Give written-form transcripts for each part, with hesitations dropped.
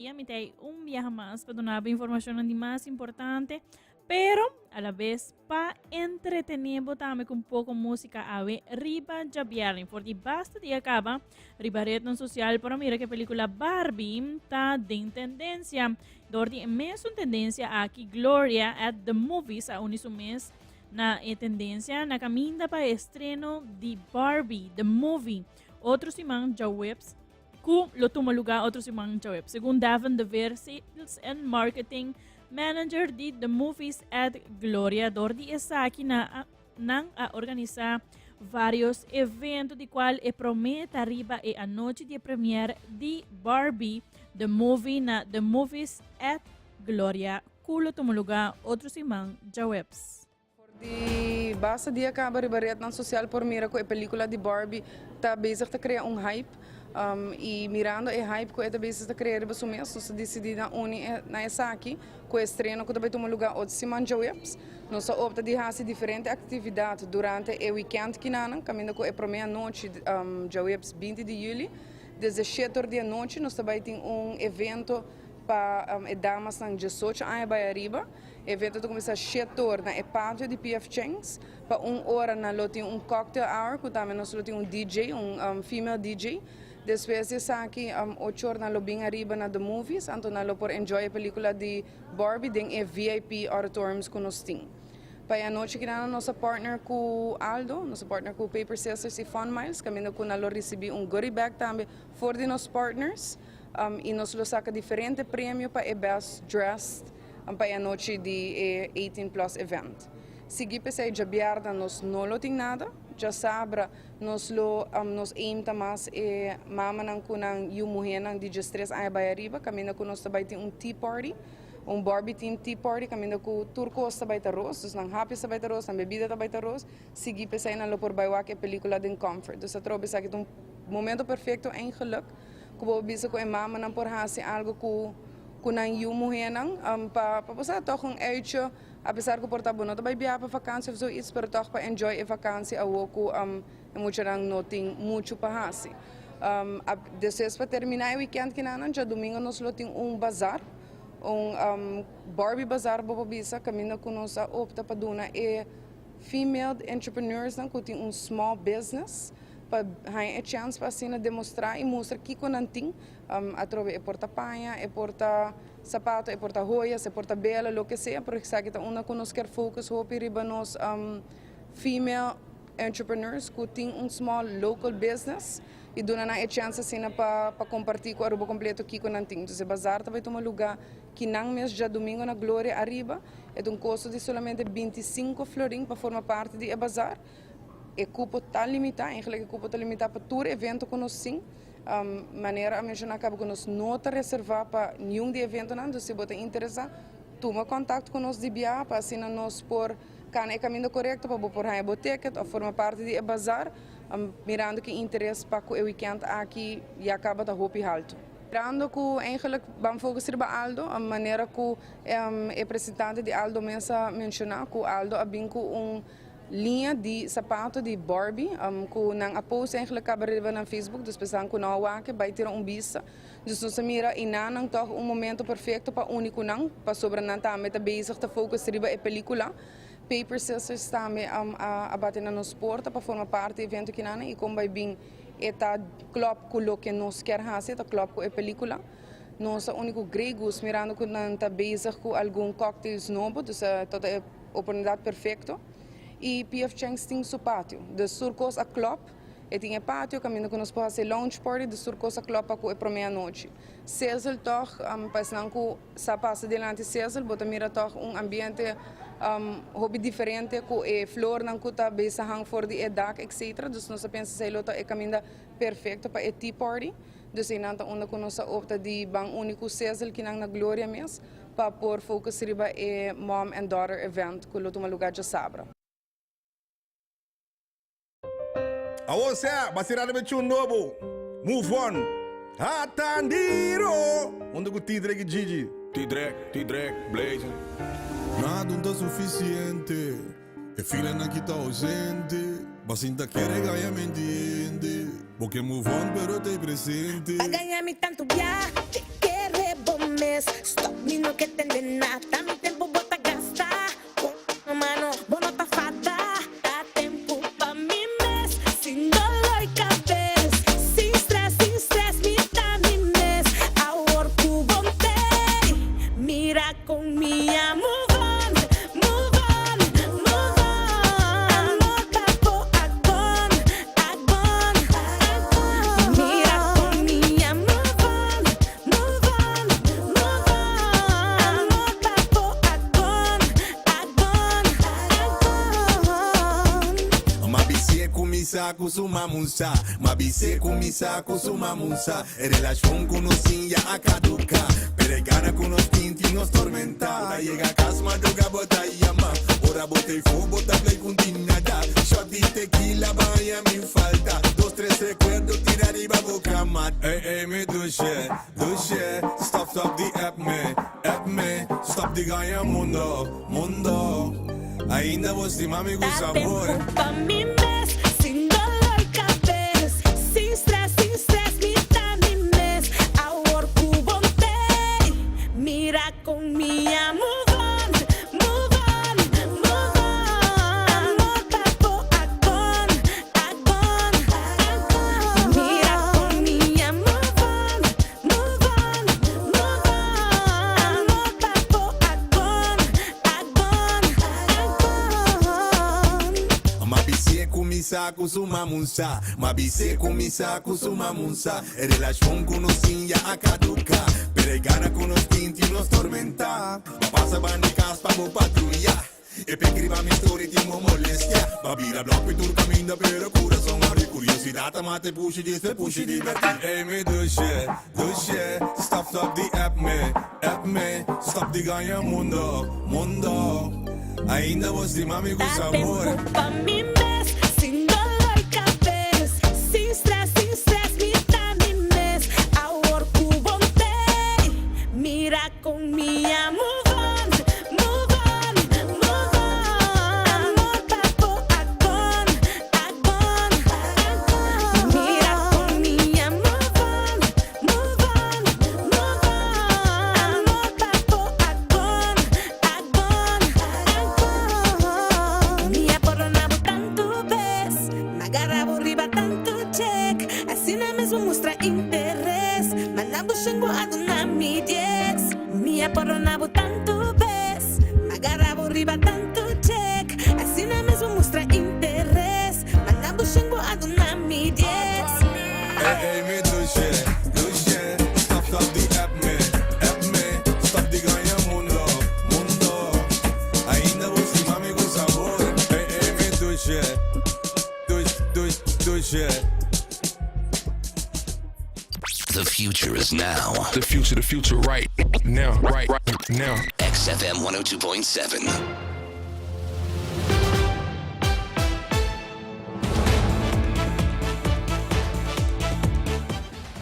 Mi ta ei un biaha mas pa duna bo informashonnan di mas importante, pero a la bes pa entretené bo tambe ku un poko músika awe riba djabièrnè. For di basta dia kaba riba retnan sosial por a mira ku e pelíkula Barbie ta den tendensia. Dor di e mesun tendensia aki Gloria at the Movies a uni su mes na e tendensia na kaminda pa e estreno di Barbie, The Movie otro siman djaweps. Ku lo tuma lugá otro siman djawe. Segun Devin de Veer, Sales and Marketing Manager di The Movies at Gloria, dor di esaki na nan a organisá varios evento di kual e promé ta riba e anochi di e première di Barbie, The Movie na The Movies at Gloria ku lo tuma lugá otro siman djaweps. For di basta dia caba riba rednan social por mira cu e pelicula di Barbie ta bezig ta crea un hype y mirando e hype cu e ta bezig ta crea riba su mes nos a dicidi na uni na esaki cu e estreno cu ta bay tuma lugar otro siman djaweps. Nos a opta di haci diferente actividad durante e weekend kinanan caminda cu e prome anochi djaweps binti di juli desde shete or di anochi nos ta bay tin un evento pa e damasnan diesocho aña bay ariba. E evento ta kuminsá shete or na e patio di PF Chang's. Pa un ora nan lo tin un cocktail hour ku tambe nos lo tin un DJ, un female DJ. Despues di esaki ocho or nan lo bin ariba na The Movies, anto nan lo por enjoy e pelikula di Barbie den e VIP auditoriums ku nos tin. Pa e anochi kinan nos a partner ku Aldo, nos a partner ku Paper Sisters i Fun Miles kaminda ku nan lo risibí un goodie bag tambe for di nos partners i nos lo saka diferente premio pa e best dressed. Pa e anochi di e 18 plus event. Sigui p'esei djabièrnè nos no lo tin nada, djasabra nos lo nos aim ta mas e mamanan ku nan yu muhénan di diestres aña bai ariba kaminda ku nos ta bai tin un tea party, un Barbie team tea party kaminda ku tur kos ta bai ta ros, dus nan hapjes ta bai ta ros, nan bebida ta bai ta ros, sigui p'esei nan lo por bai wak e pelikula den comfort. Dus atrobe esaki ta un momento perfecto eigenlijk. Ku bo bisa ku e mamanan por hasi algu ku ku nan yu muhénan pa pa bo sa tòg un uitje apesar ku por ta bo no ta bai biaha pa vakansi òf zoiets pero tòg pa enjoy e vakansi awor ku e muchanan no tin muchu pa hasi. Despues pa terminá e wikènt kinanan djadumingu nos lo tin un bazar un Barbie bazar bo por bisa kaminda ku nos a opta pa duna e female entrepreneursnan ku tin un small business. Pa haña e chèns pa asina demostrá i mustra kiko nan tin. Atrobe e por ta paña, e por ta sapato, e por ta hoyas, e por ta bela, loke sea, pero esaki ta unda ku nos kier focus hopi riba nos female entrepreneurs ku tin un small local business i duna nan e chèns asina pa pa kompartí ku Aruba kompleto kiko nan tin. Entonces e bazar ta bai tuma lugá kinan mes djadumingu na Gloria ariba. E ta un kosto di solamente 25 florin pa forma parti di e bazar. E cupo ta limita, eigenlijk e cupo ta limita pa tur evento cu nos tin. Manera a menciona caba cu nos no ta reserva pa niun di eventonan, dus si bo ta interesa tuma contact cu nos di bia pa asina nos por cana e caminda corecto pa bo por haña bo ticket of forma parti di e bazaar, mirando cu e interes pa cu e weekend aki ya caba ta hopi halto. Mirando cu eigenlijk ban focus riba Aldo, manera cu e presentante di Aldo mes a menciona cu Aldo a bin cu un Liña di sapato di Barbie cu nan a post eigenlijk caba riba nan Facebook, dus pesan cu nan a wak e bay tira un bista. Dus nos a mira y nan nan toch un momento perfecto pa uni cu nan, pasobra nan tambe ta bezig ta focus riba e pelicula. Paper Sisters tambe a bati na nos porta pa forma parti e evento kinan y con bay bin e ta klop cu loke nos kier haci, e ta klop cu e pelicula. Nos a uni cu Grey Goose mirando cu nan ta bezig cu algun cocktails nobo, dus ta e Oportunidat perfekto i PF Chang's tin su patio. Dus tur kos a klòp. E tin e patio kaminda ku nos por hasi e lounge party, dus tur kos a klòp pa ku e promé anochi. Sizzle tòg, pa esnan ku sa pasa dilanti Sizzle, bo ta mira tòg un ambiente hopi diferente ku e flornan ku ta bisa hang for di e dak etcetera. Dus nos a pensa esei lo ta e kaminda perfekto pa e tea party. Dus einan ta unda ku nos a opta di ban uni ku Sizzle kinan na Gloria mes. pa por focus riba e Mom and Daughter event cu lo tuma lugar djasabra. Awor sea, ba sera riba e tune nobo. Move on. Hatandiro! Hunto ku T-Drake i Gigi. T-Drake, T-Drake, blazing. Nada no ta suficiente, e filanan ki ta ausente, Ba sinta kere gaña mente hende, Bo ke move on pero t'ey presente. Pa gaña mi tantu bia, ke rebomba. ke tende nada Mi tempu bo ta gasta Mano, bo no ta fada Ta tempu pa mi mes Sin dolor kabes Sin stress, sin stress Mi ta mi mes Awor ku bo t'ei Mira kon mi a move on Move on, move on Amor pa bo a gone, a gone, a gone Mira kon mi a move on Move on, move on Amor pa bo a gone, a gone, a gone. M'a bis'é kuminsá ku su mamunsa M'a bis'é kuminsá ku su mamunsa E relashon ku nos tin ya a kaduká Pero e gana ku nos tin tin nos tormentá Bo ta yega kas madrugá bo ta yama Ora bo ta efó bo ta play ku tin nada Shot di tequila baña mi falta Dos tres rekuerdo tira riba bo kama Ey ey mi dushe, dushe Stop stop di app me, app me Stop di gaña mundo, mundo Ainda bo stima mi ku Ta sabor. tempu pa mi mes Sin dolor kabes Sin stress, sin stress Mi ta mi mes Awor ku bo t'ei Mira kon mi a move on Move on, move on Amor pa bo a gone, a gone, a gone Mira kon mi a move on Move on, move on Amor pa bo a gone, a gone, a gone. M'a bis'é kuminsá ku su mamunsa M'a bis'é kuminsá ku su mamunsa E relashon ku nos tin ya a kaduká Pero e gana ku nos tin tin nos tormentá Bo pasa banda e kas pa bo patruyá E pek riba mi story tin bo molestia Bo bira blòk pi tur kaminda pero kurason abri Kuriosidat ta mata e pushi djis p'e pushi divertí Ey mi dushe, dushe Stop stop di app me, app me Stop di gaña mundo, mundo Ainda bo stima mi ku Ta sabor. tempu pa mi mes Sin dolor kabes Sin stress, sin stress Mi ta mi mes Awor ku bo t'ei Mira kon mi a move on Move on, move on Amor pa bo a gone, a gone, a gone Mira kon mi a move on Move on, move on Amor pa bo a gone, a gone, a gone Mi a pordona bo tantu bes M'a gara bo riba tantu check Asina mes bo mustra interes Ma na bo shen bo a duna mi dies Mi a pordona bo tantu bes M'a gara bo riba tantu check Asina mes bo mustra interes Ma na bo shen bo a duna mi dies. Ey ey mi dushe, dushe Stop stop di app me, app me Stop di gaña mundo, mundo Ainda bo stima mi ku sabor Ey ey mi dushe, dush dush dushe. The future is now. The future, the future right now, right, right now. XFM 102.7.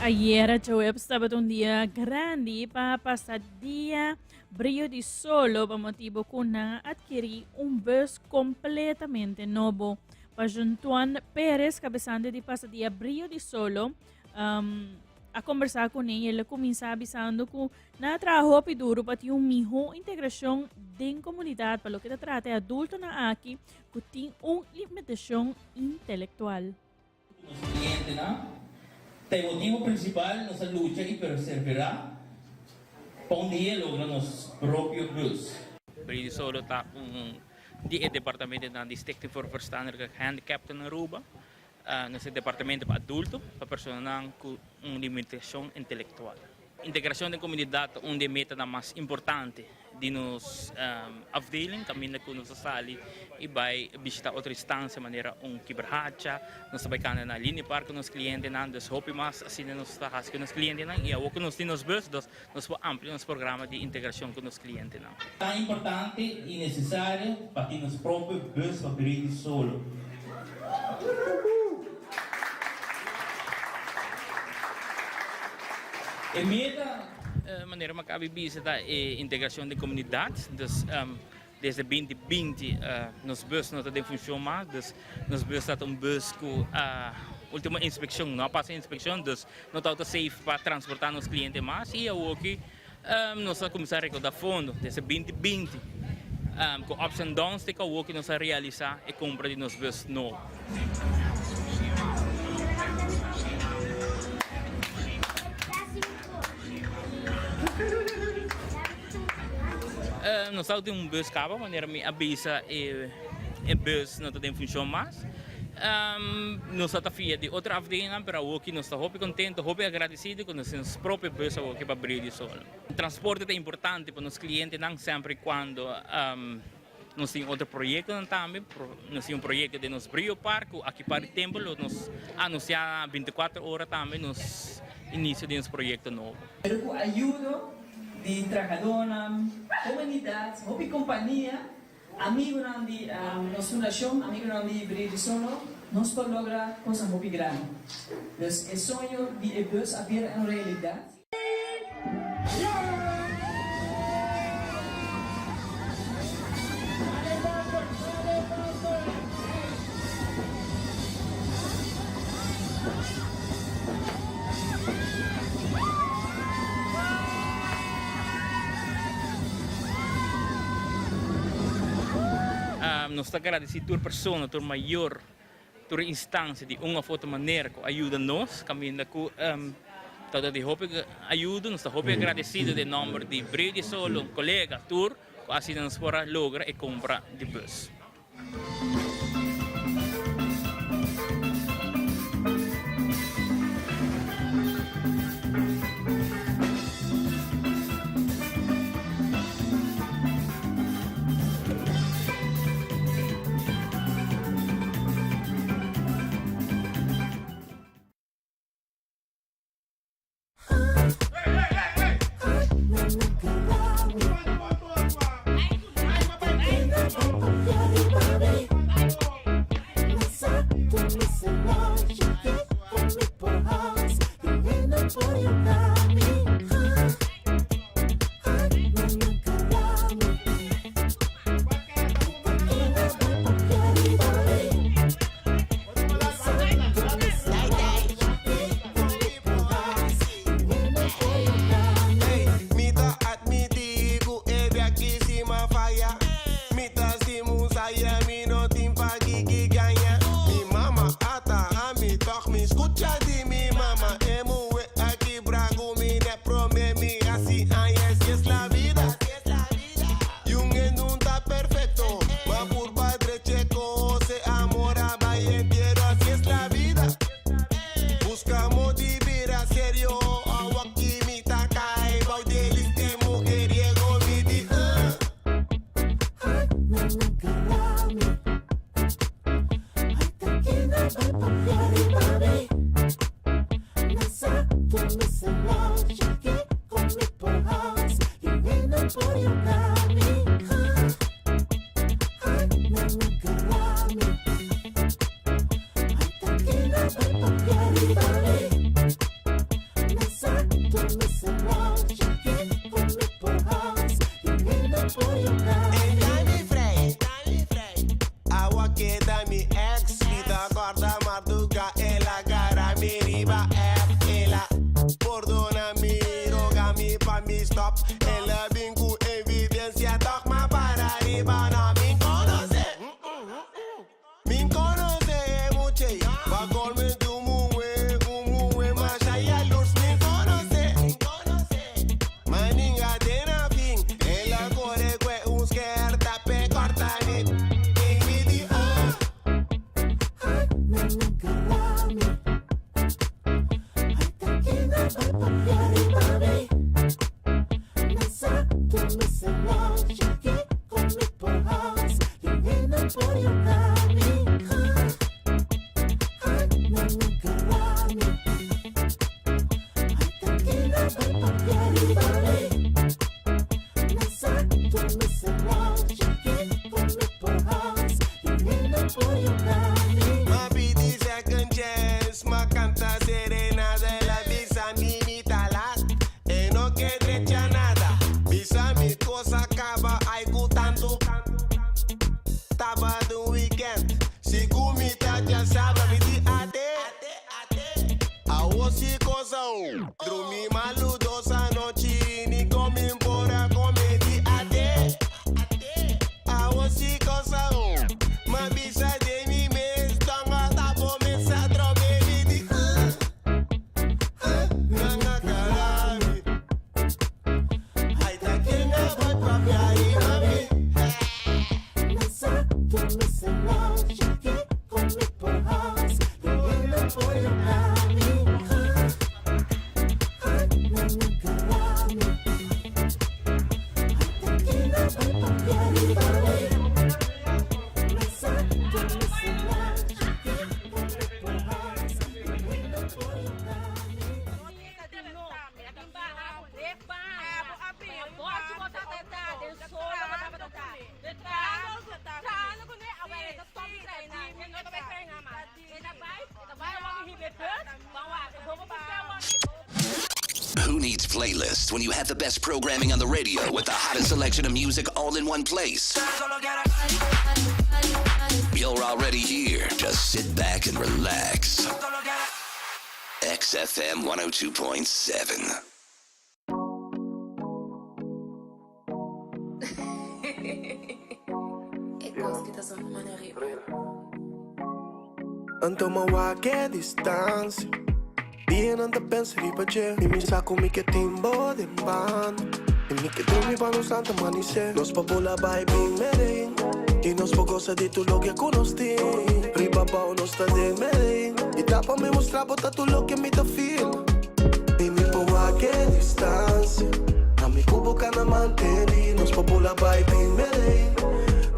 Ayera djaweps tabata un dia grandi pa pasa dia brio di solo pa motibo ku nan a adkiri un bus kompletamente nobo. Pa Juntuan Perez, kabesante di Pasadia Brio di Solo, um, a conversa con e el a cuminsa bisando cu nan a traha hopi duro pa tin un miho integracion den comunidad pa loke ta trata e adultonan aki cu tin un limitacion intelectual. Nos clientenan ta e motibo principal nos a lucha y perseverá pa un dia logra nos propio bus. Brio di Solo ta un di e departamentonan di Stichting voor Verstandelijke Gehandicapten Aruba. Nos e departamento pa adulto, pa personanan ku un limitashon intelektual. Integrashon den komunidat ta un di e metanan mas importante di nos afdeling, kaminda ku nos ta sali i bai bishita otro instansia manera un kiberhacha, nos ta bai kanda na Linear Park ku nos klientenan, dus hopi mas asina nos ta hasi ku nos klientenan i awor ku nos tin nos bus, dus nos por amplia nos programa di integrashon ku nos klientenan. Tan importante i nesesario pa tin nos propio bus pa biri di solo. E meta, manera mi a kabi bisa, ta e integrashon den komunidat. Dus desde binti binti nos bus no ta den funshon mas. Dus nos bus ta un bus ku a ultimo inspekshon no a pasa inspekshon, dus no tabata safe pa transporta nos kliente mas. I awoki. Nos a kuminsá rekoudá fondo desde 2020 ku ups and downs te ku awoki nos a realisá e kompra di nos bus nobo. Nos ta tin un bus kaba manera mi a bisa e bus no ta den funshon mas. Nos ta ta fia di otro afdelingan pero awoki nos ta hopi contento, hopi agradecido cu nos tin nos propio bus awoki pa Brio di Sol. Transporte ta importante pa nos clientenan semper y cuando nos tin otro proyectonan tambe. Nos tin un proyecto den nos Brio Park cu aki par di tempo lo nos anuncia 24 ora tambe nos inicio di nos proyecto nobo. Pero cu ayudo di trahadornan, comunidad, hopi compania, Amigunan di nos fundashon, amigunan di Brio di Solo, nos por logra kosnan hopi grandi. Dus e soño di e bus a bira un realidat. Nos ta gradisí tur persona, tur mayor, tur instansia di un òf otro manera ku a yuda nos kaminda ku ta di hopi ayudo. Nos ta hopi agradesido den nòmber di Brio di Solo, kolega, tur ku asina nos por a logra e kompra di bus. Who needs playlists when you have the best programming on the radio with the hottest selection of music all in one place? You're already here. Just sit back and relax. XFM 102.7. Anto m'a wak e distansia Dianan ta pensa riba dje I mi sa ku mi ke tin bo den banda I mi ke drumi pa nos lanta manisé Nos por bula bai bin Medellín I nos por gosa di tur loke ku nos tin Riba bou nos ta den Medellín I ta pa mi mustra bo ta tur loke mi ta feel I mi por wak e distansia Ami ku bo kana manteni Nos por bula bai bin Medellín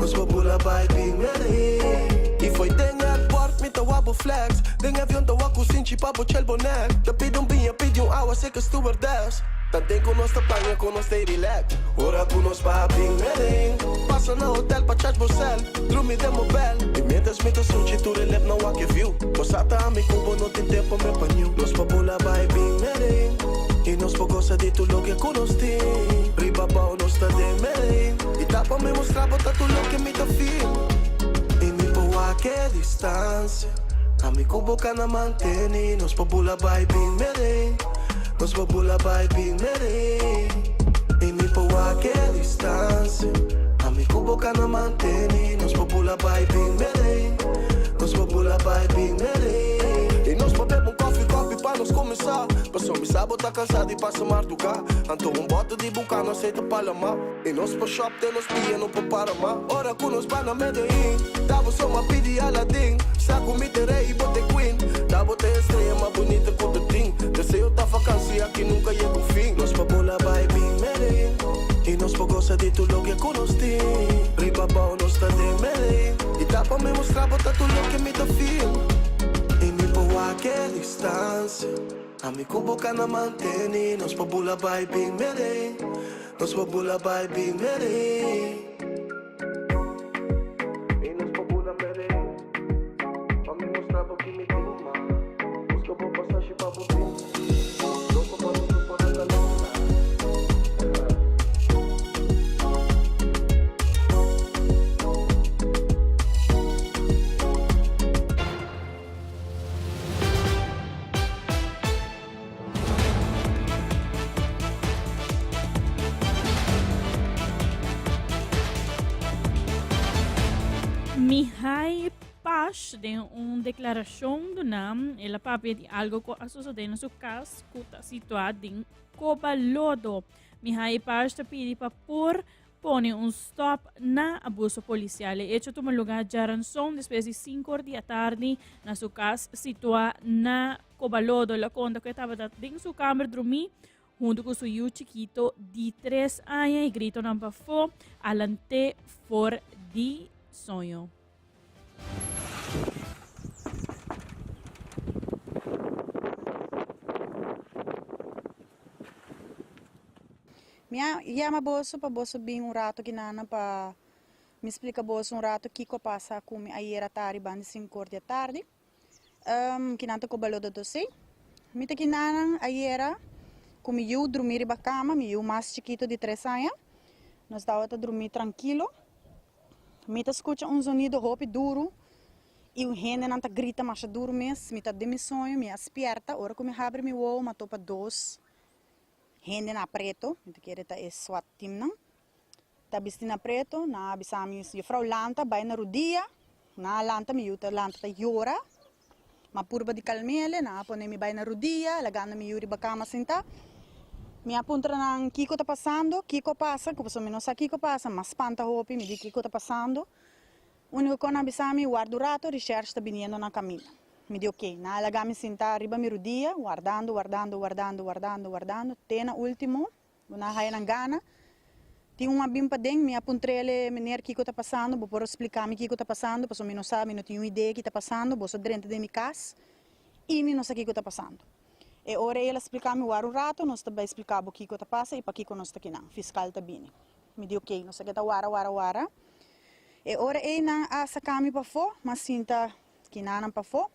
Nos por bula bai bin Medellín I foi den airport mi ta wak bo flex Den avion ta wak ku sinchi pa bo chel bo nek Ta pidi un biña pidi un awa seka stewardess Tanten ku nos ta paña ku nos stay relax Ora ku nos pa bin Medellín Pasa na hotel pa charge bo cel Drumi den bo bel I mientras mi ta sunchi tur e lep nan wak e view Bo sa ta ami ku bo no tin tempo me pa niu Nos por bula bai bin Medellín I nos por gosa di tur loke ku nos tin Riba bou nos ta den Medellín I ta pa mi mustra bo ta tur loke mi ta feel I mi por wak e distancia Ami ku bo kana manteni Nos por bula bai bin Medellín Nos por bula bai bin Medellín I mi por wak e distancia Ami ku bo kana manteni Nos por bula bai bin Medellín Nos por bula bai bin Medellín I nos por bebe un koffie koffie pa nos kuminsá Paso mi sa bo ta kansa di pasa marduga Anto un bote di Bucana aceite Palama I nos por shop te nos pia no por para ma Ora ku nos ba na Medellín Ta bo so m'a pidi Aladdin Sa ku mi t'e rey i bo t'e queen Ta bo t'e estrella mas bunita ku ta tin Deseo ta vakansi aki nunka yega un fin Nos por bula bai bin Medellín I nos por gosa di tur loke ku nos tin Riba bou nos ta den Medellín I ta pa mi mustra bo ta tur loke mi ta feel I mi por wak e distansia Ami ku bo kana manteni Nos por bula bai bin Medellín Nos por bula bai bin Medellín I nos por bula Medellín Pa mi mustra bo ki mi tin ma Buska bo pasashi pa bo bin Loko pa nos no por anda luna. Mihai Pash den un deklarashon duna el a papia di algo ku a sosodé na su kas ku ta situá den Kobalodo. Mihai Pash ta pidi pa por pone un stop na abuso policial. E hecho tuma lugar djaranson despues di 5 or di atardi na su cas situa na Cobalodo. El a conta cu e tabata den su kamer drumi hunto cu su yu chikito di 3 aña y gritonan pafó a lant'é for di soño. Mi a yama boso pa boso bin un rato kinana pa mi splika boso un rato kiko a pasa ku mi ayera tardi banda di sinkor di atardi. Kinan ta koba lo dodosei. Mi ta kinanan ayera ku mi yu drumi riba kama, mi yu mas chikito di tres aña. Nos tabata drumi trankilo. Mi ta skucha un zonido hopi duru i un hendenan ta grita masha duru mes. Mi ta den mi soño, mi a spierta. Ora ku mi habri mi wowo mi a topa dos Hende na preto, mi ta kere ta e swat teamnan, ta bisti na preto, nan a bisa mi, juffrouw lanta, bai na rudia, nan a lanta, mi yu ta lanta ta yora, m'a purba di kalmele, nan a pone mi bai na rudia, lagando mi yu riba kama sinta, mi a puntra nan kiko ta pasando, kiko a pasa, pasobra mi no sa kiko a pasa, m'a spanta hopi, mi di kiko ta pasando, Unico cu nan a bisa mi, warda un rato, recherche ta biniendo na caminda. Mi di ok. Nan a laga mi sinta riba mi rudia, wardando, wardando, wardando, wardando, wardando, te na ultimo, cu nan a haya nan gana. Tin un a bin paden, mi a puntr'ele, meneer kico ta pasando, bo por splica mi kico ta pasando, pasobra mi no sa, mi no tin un idea ki ta pasando, boso a drenta den mi cas y mi no sa kico ta pasando. E ora ey el a splica mi, warda un rato, nos ta bay splica bo kico ta pasa y pakico nos ta kinan, fiscal ta bini. Mi di ok, nos a keda wara, wara, wara. E ora ei nan a saka mi pafó, m'a sinta kinanan pafó.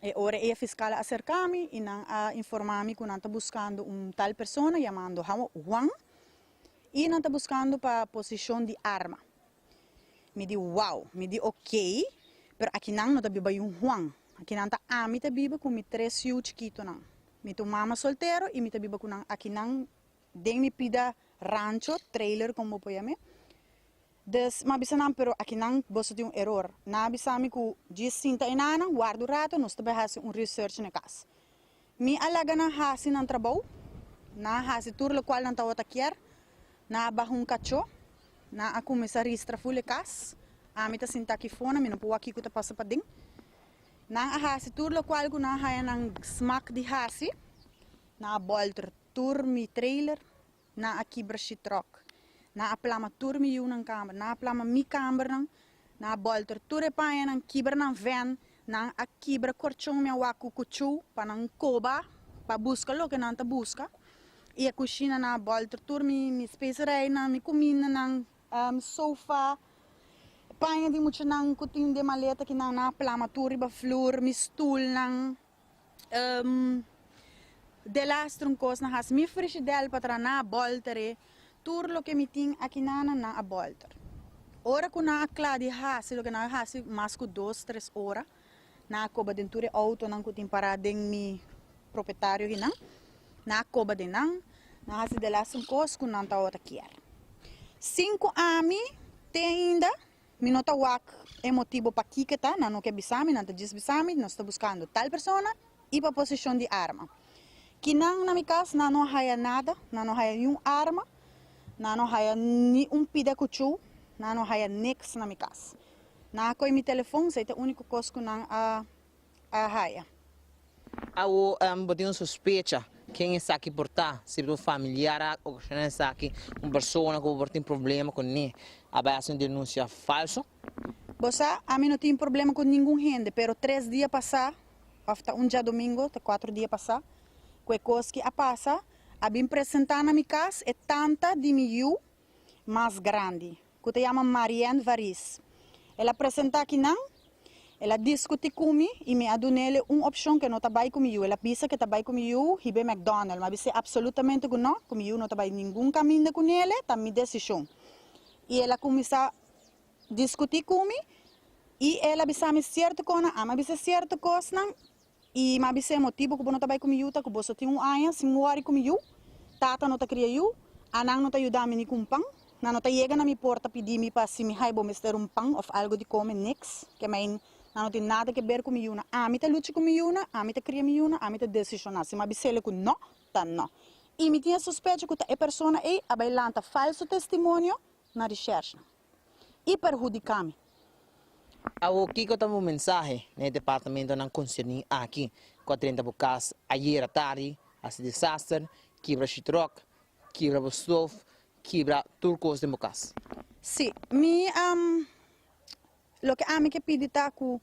E ora ei e fiskal a aserká mi i nan a informá mi ku nan ta buskando un tal persona yamando Juan i nan ta buskando pa posishon di arma. Mi di wow, mi di ok, pero akinan no ta biba yun Juan, akinan ta ami ta biba ku mi tres yu chikitonan. Mi ta un mama soltero i mi ta biba ku nan akinan den mi pida rancho, trailer komo bo por yam'é. Dus m'a bisa nan, pero akinan boso tin un eror. Nan a bisa mi ku djis sinta enanan, warda un rato, nos ta bai hasi un research na e kas. Mi a laga nan hasi nan trabou, nan a hasi tur lokual nan tabata kier, nan a baha un kachó, nan a kuminsá ristra ful e kas, ami ta sinta aki fona, mi no por wak kiko ta pasa paden. Nan a hasi tur lokual ku nan a haña nan smak di hasi, nan a bòlter tur mi trailer, Nan a kibra shitròk. Nan a plama tur mi yunan kamber. Nan a plama mi kambernan. Nan a bòlter tur e pañanan, kibra nan vèn. Nan a kibra korchon mi a wak ku kuchú pa nan koba pa buska loke nan ta buska. I e kushina nan a bòlter tur mi mi speserijnan, mi kumindanan, sofa, paña di muchanan ku tin den maleta ki nan nan a plama tur riba flur, mi stulnan. Delaster un kos nan hasi mi frishidèl pa tra nan a bòlter e tur loke mi tin aki nan nan a bòlter. Ora ku nan a kla di hasi loke nan a hasi mas ku dos tres ora nan a koba den tur e outonan ku tin pará den mi propietario hinan nan a koba den nan nan hasi delaster un kos ku nan tabata kier. Sin ku ami te ainda Mi no ta wak e motibo pakiko ta, nan no ke bisa mi, nan ta djis bisa mi, nos ta buskando tal persona i pa poseshon di arma. Kinan na mi kas nan no haya nada, nan no haya niun arma, nan no haya ni un pida kuchú, nan no haya niks na mi kas. Nan a kohe mi telefon, esei ta e úniko kos ku nan a a haya. Awo bo tin un sospecha ken esaki por ta, si bo familiar a okashoná esaki, un persona ku bo por tin problema kuné a bai hasi un denunsia falso. Bo sa, ami no tin problema ku ningun hende, pero tres dia pasá, òf ta un djadumingu, ta kuater dia pasá, ku e kos ki a pasa, a bin presentá na mi kas e tanta di mi yu mas grandi, ku ta yama Marianne Varis. El a presentá akinan, el a diskutí ku mi i mi a dun'el un opshon ku e no ta bai ku mi yu. El a bisa ku e ta bai ku mi yu hib'é McDonald. Mi a bis'é apsolutamente ku no, ku mi yu no ta bai ningun kaminda ku nele, ta mi desishon. I el a kuminsá diskutí ku mi i el a bisa mi sierto kosnan, ami a bis'é sierto kosnan. I mi a bis'é, Motibu ku bo no ta bai ku mi yu ta ku boso tin un aña sin wòri ku mi yu. Tata no ta kria yu, anan no ta yuda mi ni ku un pan. Nan no ta yega na mi porta pidi mi pa si mi hai bo mester un pan òf algu di kome, niks. Ke mein, nan no tin nada ke ber ku mi yunan. Ami ta lucha ku mi yunan, ami ta kria mi yunan, ami ta desishoná. Si mi a bis'el ku nò, ta nò. I mi tin e sospecha ku ta e persona ei a bai lanta falso testimonio na rishèrsha i perhudiká mi. Awor kiko ta bo mensahe na e departamentonan konserní aki ku a drenta bo kas ayera tardi, hasi desaster, kibra shitròk, kibra bo stof, kibra tur kos den bo kas? Sí, mi loke ami ke pidi ta ku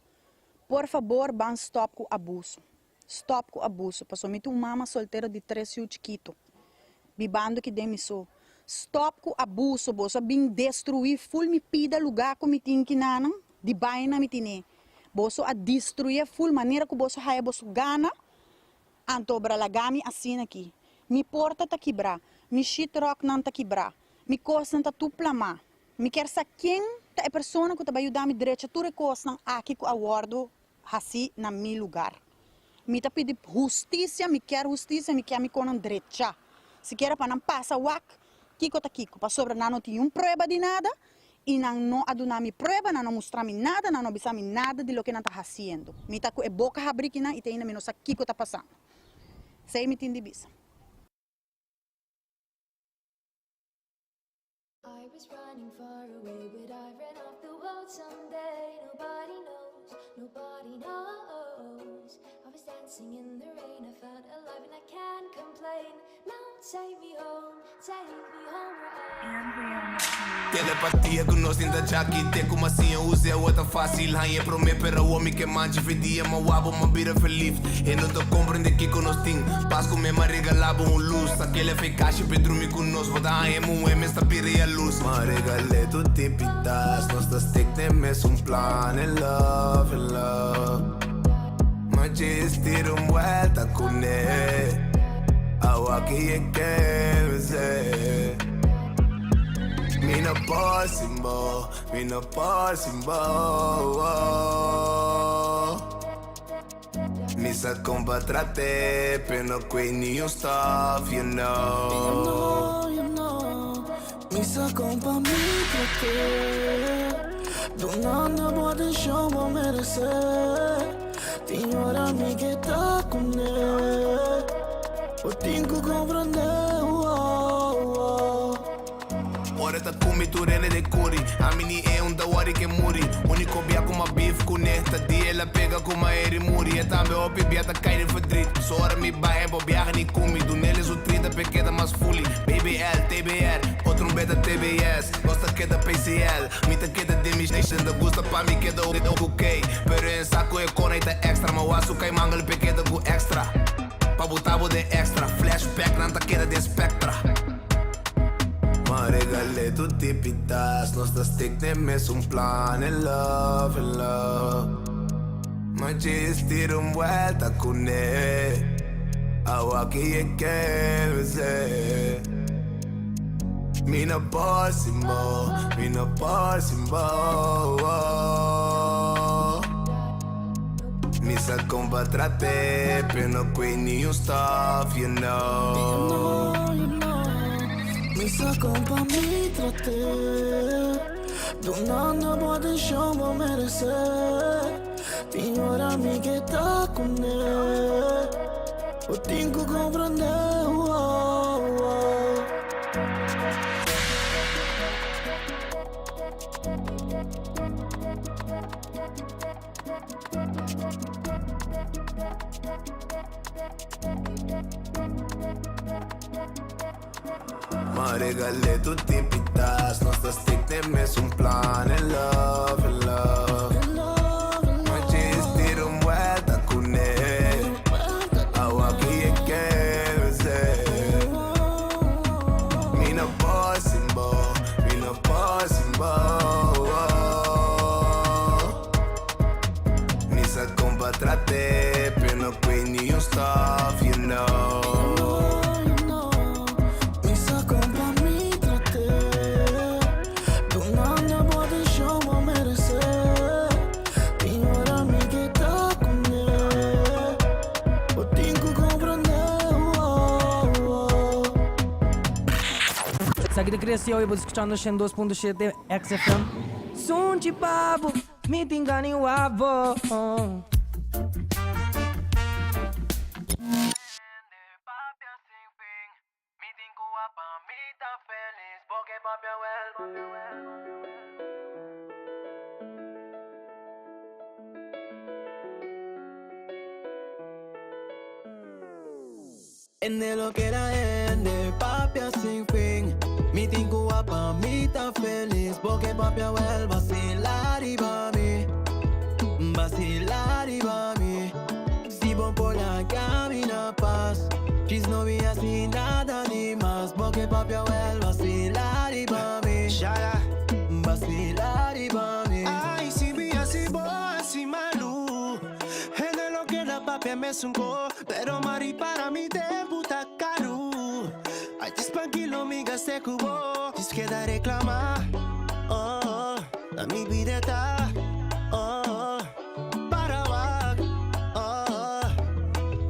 por fabor ban stòp ku abuso. Stop cu abuso, paso mi ta un mama soltero di tres yu chikito, bibando ki den mi so. Stop cu abuso, boso a bin destrui ful mi pida lugar cu mi tin kinanan, di baina mi tine. Boso a destruye ful manera cu boso haya boso gana, anto bra laga mi asina aki. Mi porta ta kibra, mi sheetrocknan ta kibra, mi cosnan ta tur plama. Mi kier sa ken ta e persona cu ta bay yuda mi drecha tur e cosnan aki cu a wordo Hasi na mi lugar. Mi ta pidi hustisia, mi kier hustisia, mi kier mi konan drecha. Sikiera pa nan pasa wak kiko ta kiko, pasobra nan no tin niun prueba di nada i nan no a duna mi prueba, nan no mustra mi nada, nan no bisa mi nada di loke nan ta hasiendo. Mi ta ku e boka habri kinan i te ainda mi no sa kiko ta pasando. Esei mi tin di bisa. I was running far away, but I ran off the world someday. Nobody knows, nobody knows. I was dancing in the rain, I felt alive and I can't complain. Now take me home, take me home where I. Telepatia ku nos tin ta djaki Te ku m'a siña usa e awa ta fásil Haña e promé pero awor mi ke manchi Fe dia m'a wak bo m'a bira verliefd E no ta komprende kiko nos tin Pas ku mi m'a regalá bo un lus Akele fe kashi p'e drumi ku nos Bo ta haña e muhé mes ta bira yalurs M'a regal'é tur tipitas Nos ta stick den mesun plan In love, in love M'a djis tira un buelta kuné Awa ki e ke bis'é Mi no por sin bo, mi no por sin bo Mi sa kon pa trat'é, pero no kwe ni un stòf, you know. You know, you know. Mi sa kon pa mi trat'é. Dunando bo atenshon bo meresé. Tin ora mi ke ta kuné. Bo tin ku komprendé, oh, oh. Ora ta kumi tur hende de kuri Ami ni e un ta wori ke muri Uniko bia ku ma beef kune Ta dia el a pega ku ma eri muri E tambe hopi bia ta kai den verdriet So ora mi bai en por biaha ni kumi Dunele su 30 pe keda mas fuli BBL, TBR, otro un beta TBS Nos ta keda PCL, mi ta keda den mi nation Ta gusta pa mi keda ok Pero en sa ku e kona i ta extra Ma wasu kai mangel pe keda ku extra Pa buta bo den extra Flashback nan ta keda den spectra. M'a regal'é tur tipitas, nos ta stick den mesun plan in love, in love. M'a djis tira un buelta kuné, awa ki e ke bis'é. Mi no por sin bo, mi no por sin bo. Mi sa kon pa trat'é, pero no kwe ni un stòf, you know. You know, you know. Mi sa kon pa mi trat'é. Dunando bo atenshon bo meresé. Tin ora mi ke ta kuné. Bo tin ku komprendé, oh, oh. M'a regal'é tur tipitas, nos ta stick den mesun plan in love, in love. M'a djis tira un buelta kuné, awa ki e ke bis'é. Mi no por sin bo, mi no por sin bo. Mi sa kon pa trat'é, pero no kwe ni un stòf, you know. You know, Mi sa kon pa mi trat'é. Dunando bo atenshon bo meresé. Tin ora mi ke ta kuné. Bo tin ku komprendé, oh, oh. Esaki ta Cresio y bo ta escuchando 102.7 XFM. Sunchi pa bo, mi tin gana wak bo. Hende lo keda hende, papia sin fin. Mi tin ku wak pa mi ta felis, porque papia wel vacila riba mi. Vacila riba mi. Si bo por laga mi na pas. Djis no mi hasi nada di mas, porque papia wel vacila riba mi. Vacila riba mi. Ay, si mi hasi bo hasi malu. Hende lo keda papia mesun ko, pero mari para mi tempu ta karu. Ay, dis tranquilo mi gaste ku bo, dis keda reklama. Oh, na mi bida ta. Oh, para wak. Oh,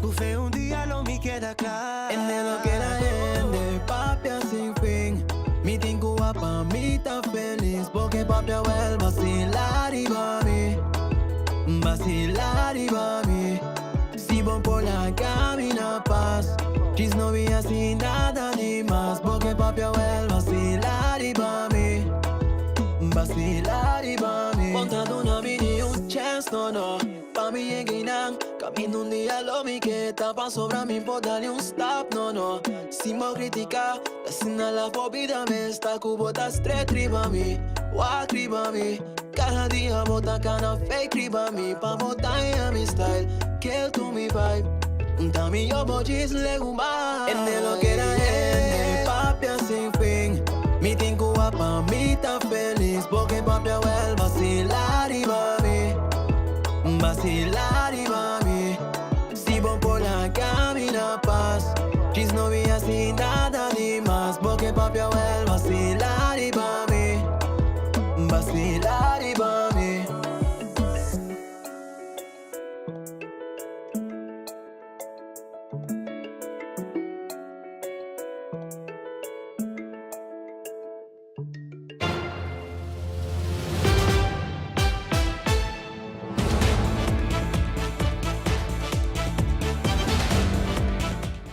ku fe un dia lo mi keda kla. Hende lo keda hende, papia sin fin. Mi tin ku wak pa mi ta felis, porque papia wel vacila riba mi. Vacila riba mi. Si bo por laga mi na pas. Djis no mi hasi nada di mas, porque papia wel vacila riba mi. Vacila riba mi. Bo n' ta duna mi ni un chance. no no Pa mi yega einan Kaminda un dia lo mi ke ta Pasobra mi por dal un stap no no Si bo kritika Ta asina la bo bida mes ta Ku bo ta stret riba mi Wak riba mi Kada dia bo ta kana fake riba mi Pa bo daña mi style Kill ku mi vibe Ta mihó bo djis legumai Hende lo keda hende Papia sin fin Mi tin ku wak pa mi ta felis Bo ke papia wel Basila riba mi Basila riba mi Si bo por laga mi na pas Djis no mi hasi nada di mas Bo ke papia wel Basila riba mi Basila riba mi.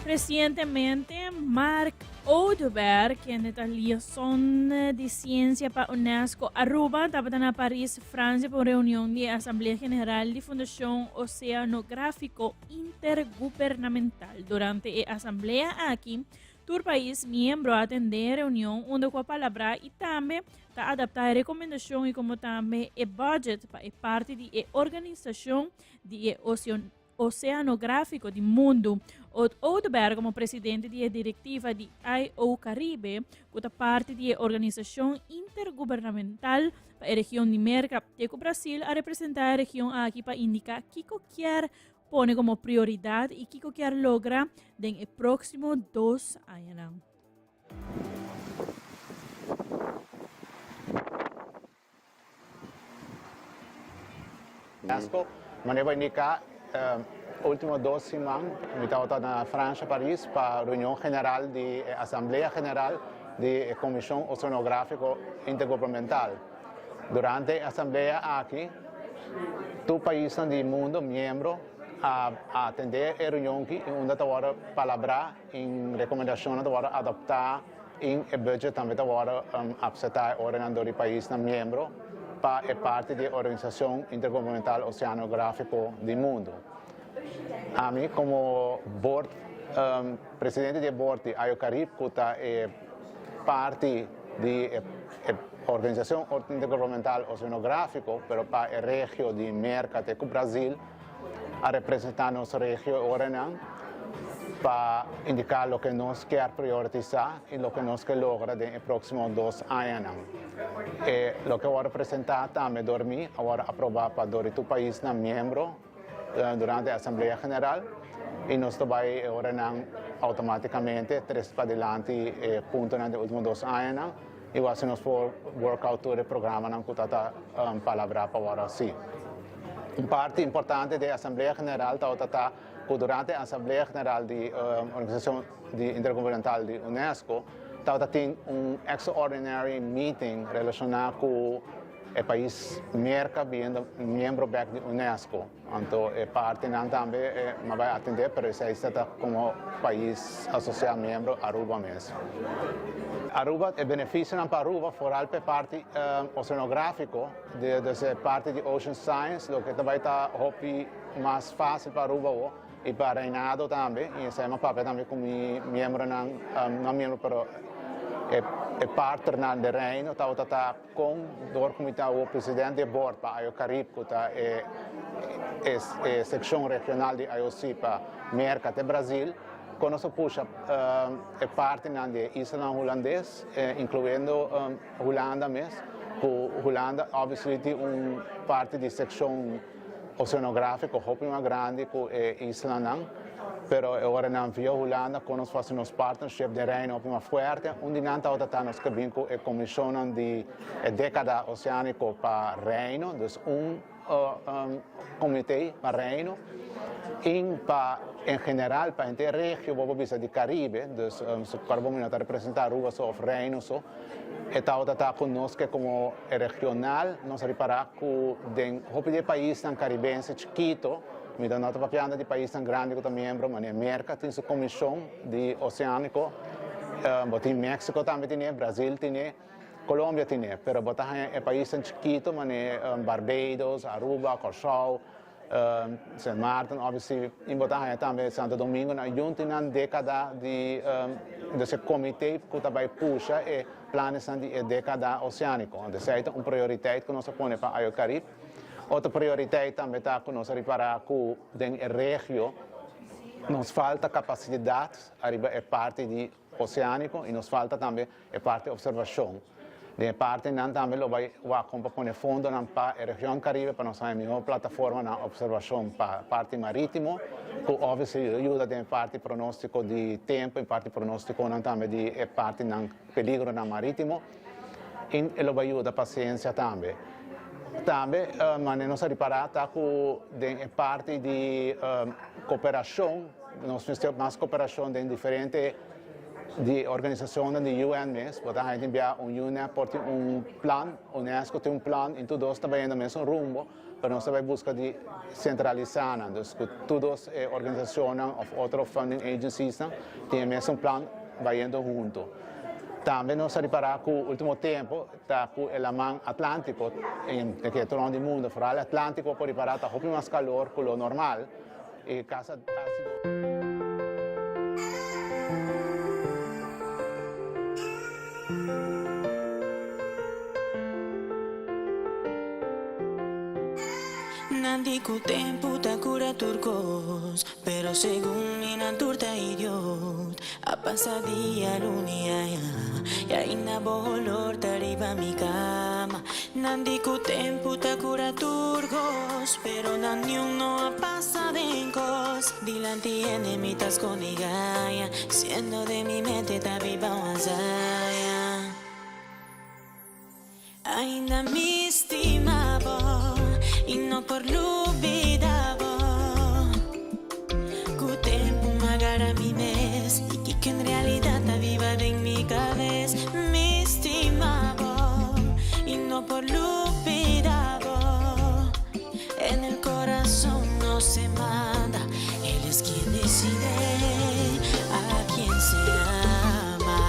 Recientemente, Mark Oduber, kende ta liaison di ciencia pa UNESCO Aruba, tabata na Paris, Francia pa un reunion di e Asamblea General di Fundacion Oceanografico Intergubernamental. Durante e asamblea aki, Tur pais miembro a atendé e reunion unda ku a palabrá i tambe ta adaptá e rekomendashon i komo tambe e budget pa e parti di e organisashon di e Oseanográfiko di Mundu. Ot Oduber komo presidente di e direktiva di IO Caribe, ku ta parti di e organisashon intergubernamental pa e region di Merka te ku Brasil a representá e region aki pa indiká kiko kier Pone como prioridad y kico kier logra den e proximo dos añanan. UNESCO, manera bo a indica, ultimo dos siman mi tabata na Francia, Paris, pa reunion general di e Asamblea General di e Comision Oceanografico Intergubernamental. Durante e asamblea aki, tur paisnan di mundo miembro a atende e reunion aki y unda ta worde palabrá y recomendacionnan ta worde adoptá y e budget tambe ta worde aceptá e orenan dor di paisnan miembro pa e parti di e Organisacion Intergubernamental Oceanografico di Mundo. Ami como board, presidente di e board di IOCarib cu ta e parti di e Organisacion Intergubernamental Oceanografico, pero pa e regio di Merca te cu Brasil, a representa nos regio e oranan pa indica loke nos kier prioritisa y loke nos ke logra den e proximo dos añanan. E loke a worde presenta tambe dor mi a worde aproba pa dor di tur paisnan miembro durante e Asamblea General y nos ta bay e oranan automaticamente tres padilanti e puntonan di ultimo dos añanan y wasi nos por work out tur e programanan cu ta ta palabra pa worde haci. Un parti importante di e Asamblea General tabata ta cu durante e Asamblea General di Organisacion di Intergubernamental di UNESCO tabata tin un extraordinary meeting relaciona cu E pais Merca biendo miembro bek di UNESCO. Anto e partinan tambe m'a bai atende pero esei sa ta como pais asocia miembro Aruba mes. Aruba, e beneficionan pa Aruba foral pa e parti oceanografico, dus e parti di ocean science loke ta bai ta hopi mas facil pa Aruba awo y pa Reinado tambe y esei m'a papia tambe cu mi miembronan, no miembro pero e partnernan di Reino tabata ta. Kon dor ku mi ta awor president di e board pa IOCarib ku ta e e sekshon regional di IOC pa Merka te Brazil, kon nos a pusha e partinan di e islanan hulandes, inkluyendo Hulanda mes, ku Hulanda obviously tin un parti di sekshon oceanografiko hopi mas grandi ku e islanan. Pero e ora nan via Hulanda kon nos fasi nos partnership den Reino hopi mas fuerte. Un di nan tabata ta nos ke bin ku e komishonnan di e dekada oseaniko pa Reino, dus un komite pa Reino i pa en general pa henter regio bo por bisa di Karibe, dus su kor bo mi no ta representa Aruba so of Reino so, e tabata ta ku nos ke komo e regional nos a ripara ku den hopi di e paisnan karibense chikito, Mi ta nota papiando di paisnan grandi ku ta miembro, manera Merka tin su komishon di oseániko, bo tin Meksiko tambe tine, Brazil tine. Colombia tin, pero bo ta haña e paisnan chikito manera Barbados, Aruba, Kòrsou, Sint Maarten, obviously, i bo ta haña tambe Santo Domingo nan yunti nan dékada di dus e komité ku ta bai pusha e planesnan di e dékada oseániko. Anto esei ta un prioriteit ku nos a pone pa Ayo Carib. Otro prioriteit tambe ta ku nos a ripará ku den e regio nos falta kapasidat ariba e parti di oseániko i nos falta tambe e parti observashon. Den e partinan tambe lo bai wak kon pa pone fondonan pa e region Karibe pa nos haña mihó plataformanan observashon pa parti marítimo ku obviously lo yuda den e parti pronóstiko di tempu i parti pronóstikonan tambe di e partinan peligronan marítimo i e lo bai yuda pa siensia tambe. Tambe manera nos a ripará ta ku den e parti di koperashon nos mester mas koperashon den diferente Di organisacionnan di UN mes, bo ta haña tin bia un UNEP por tin un plan, UNESCO tin un plan, y tur dos ta bayendo mesun rumbo, pero nos ta bay busca di centralisa nan, dus cu tur dos e organisacionnan of otro funding agenciesnan tin e mesun plan bayendo hunto. Tambe nos a ripara cu ultimo tempo ta cu e laman Atlantico, en ke rond di mundo, vooral Atlantico por ripara ta hopi mas calor cu lo normal, E casa a sido. Nan di ku tempu ta kura tur kos, pero segun mi nan tur ta idiot. A pasa dia, luna i aña, i ainda bo holor ta riba mi kama. Nan di ku tempu ta kura tur kos, pero nan niun no a pasa den kos. Dilanti hende mi ta skonde gaña, siendo den mi mente ta biba un hazaña. Ainda mi stima bo i no por lubida bo. Ku tempu m'agarra mi mes i kiko en realidat ta biba den mi kabes. Mi stima bo i no por lubida bo. En el corazón no se manda, él es quien decide a quien se ama.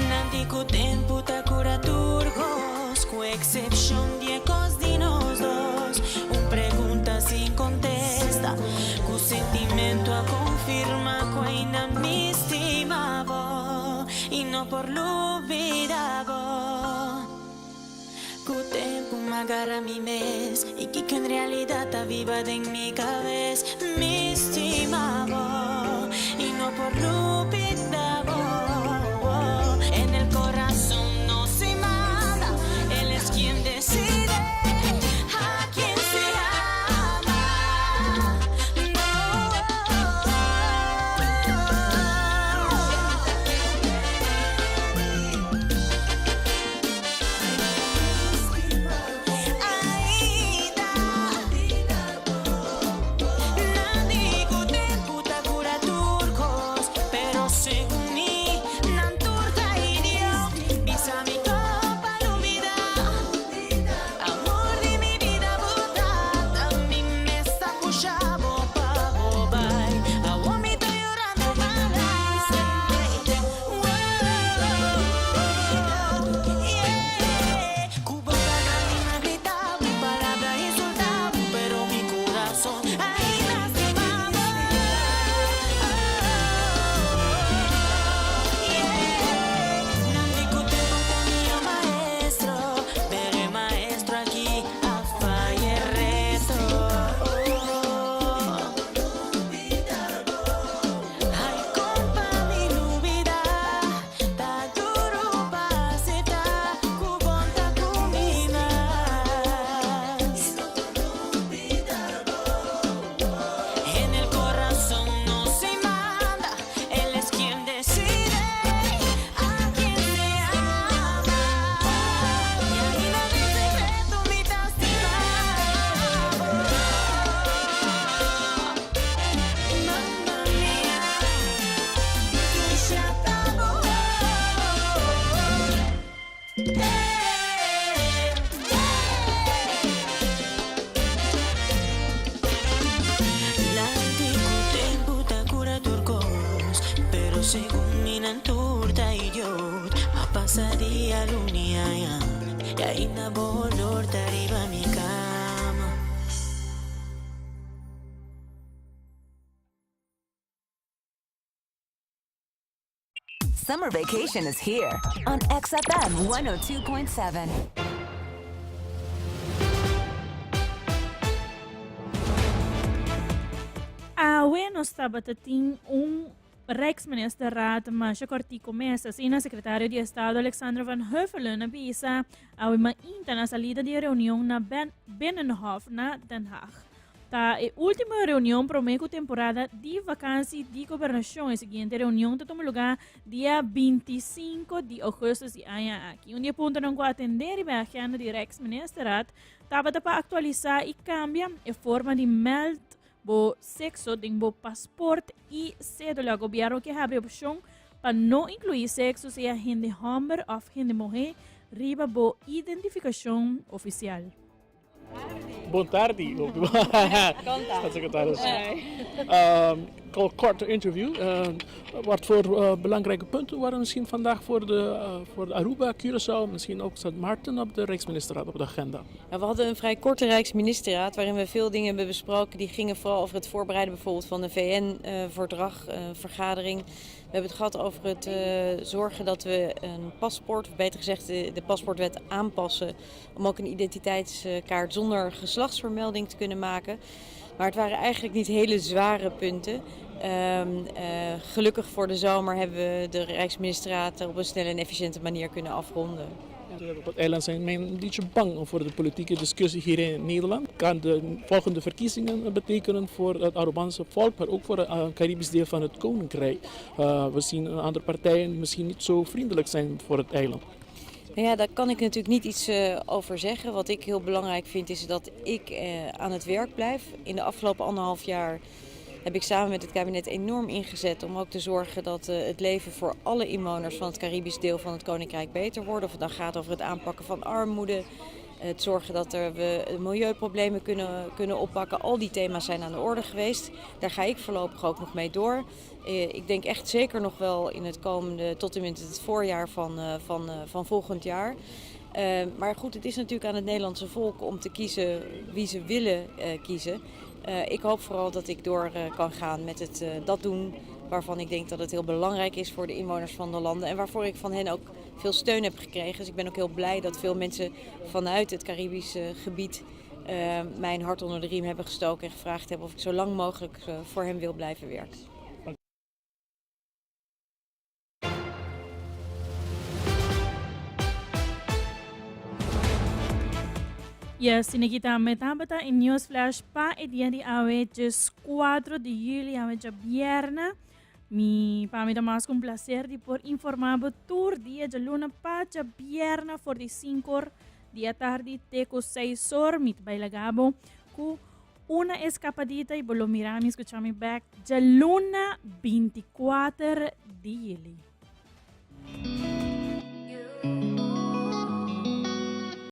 Nan di ku tempu ta kura tur kos, ku eksepshon di e kos di nos dos. Un pregunta sin kontesta, ku sentimentu a konfirma ku ainda mi stima bo i no por lubida bo. Ku tempu m'agarra mi mes i kiko en realidat ta biba den mi kabes. Mi stima bo i no por lubida bo. En el corazon no se manda, el es quien decide a quien se ama. Pero segun mi nan tur ta idiot A pasa dia luni aña Y ainda bo olor ta riba mi cama. Summer vacation is here on XFM 102.7. Awe nos tabata tin un Rijksministerraad masha kortico mes. Asina secretario di Estado Alexander van Huffelen a bisa awe mainta na salida di e reunion na Ben Binnenhof na Den Haag. Ta e último reunion promé ku temporada di vakansi di gobernashon. E siguiente reunion ta tuma lugá dia 25 di ougùstùs di aña aki. Un di e puntonan ku a atendé riba e agenda di Rijksministerraad tabata pa aktualisá i kambia e forma di mèld bo sekso den bo pasport i sédula. Gobièrnu ke habri opshon pa no inkluí sekso sea hende hòmber òf hende muhé riba bo identifikashon ofisial. Bon tardi, Staatssecretaris. Kort interview. Wat voor belangrijke punten waren misschien vandaag voor de, voor de Aruba, Curaçao, misschien ook Sint Maarten op de Rijksministerraad op de agenda? Nou, we hadden een vrij korte Rijksministerraad waarin we veel dingen hebben besproken. Die gingen vooral over het voorbereiden bijvoorbeeld van de VN-verdrag, vergadering. We hebben het gehad over het eh, zorgen dat we een paspoort, of beter gezegd de, de paspoortwet aanpassen om ook een identiteitskaart zonder geslachtsvermelding te kunnen maken. Maar het waren eigenlijk niet hele zware punten. Ehm, eh, gelukkig voor de zomer hebben we de Rijksministerraad op een snelle en efficiënte manier kunnen afronden. Op het eiland zijn men een beetje bang voor de politieke discussie hier in Nederland. Kan de volgende verkiezingen betekenen voor het Arubaanse volk, maar ook voor het eh, Caribisch deel van het Koninkrijk. Uh, we zien andere partijen die misschien niet zo vriendelijk zijn voor het eiland. Nou ja, daar kan ik natuurlijk niet iets uh, over zeggen. Wat ik heel belangrijk vind is dat ik uh, aan het werk blijf. In de afgelopen anderhalf jaar heb ik samen met het kabinet enorm ingezet om ook te zorgen dat uh, het leven voor alle inwoners van het Caribisch deel van het Koninkrijk beter wordt. Of het dan gaat over het aanpakken van armoede, het zorgen dat er we milieuproblemen kunnen, kunnen oppakken. Al die thema's zijn aan de orde geweest. Daar ga ik voorlopig ook nog mee door. Ik denk echt zeker nog wel in het komende, tot en met het voorjaar van, van, van volgend jaar. Uh, maar goed, het is natuurlijk aan het Nederlandse volk om te kiezen wie ze willen uh, kiezen. Uh, ik hoop vooral dat ik door kan gaan met het dat doen waarvan ik denk dat het heel belangrijk is voor de inwoners van de landen. En waarvoor ik van hen ook veel steun heb gekregen. Dus ik ben ook heel blij dat veel mensen vanuit het Caribische gebied mijn hart onder de riem hebben gestoken en gevraagd hebben of ik zo lang mogelijk voor hen wil blijven werken. Yes, Siniki tambe tabata e News Flash pa e dia di awe, djes 4 di juli, awe djabièrnè. Mi, pa mi ta mas ku un placer di por informá bo tur dia djaluna pa djabièrnè for di 5 or di atardi te ku 6 or. Mi ta bai laga bo ku una escapadita y bo lo mira mi escucha mi back djaluna 24 di juli.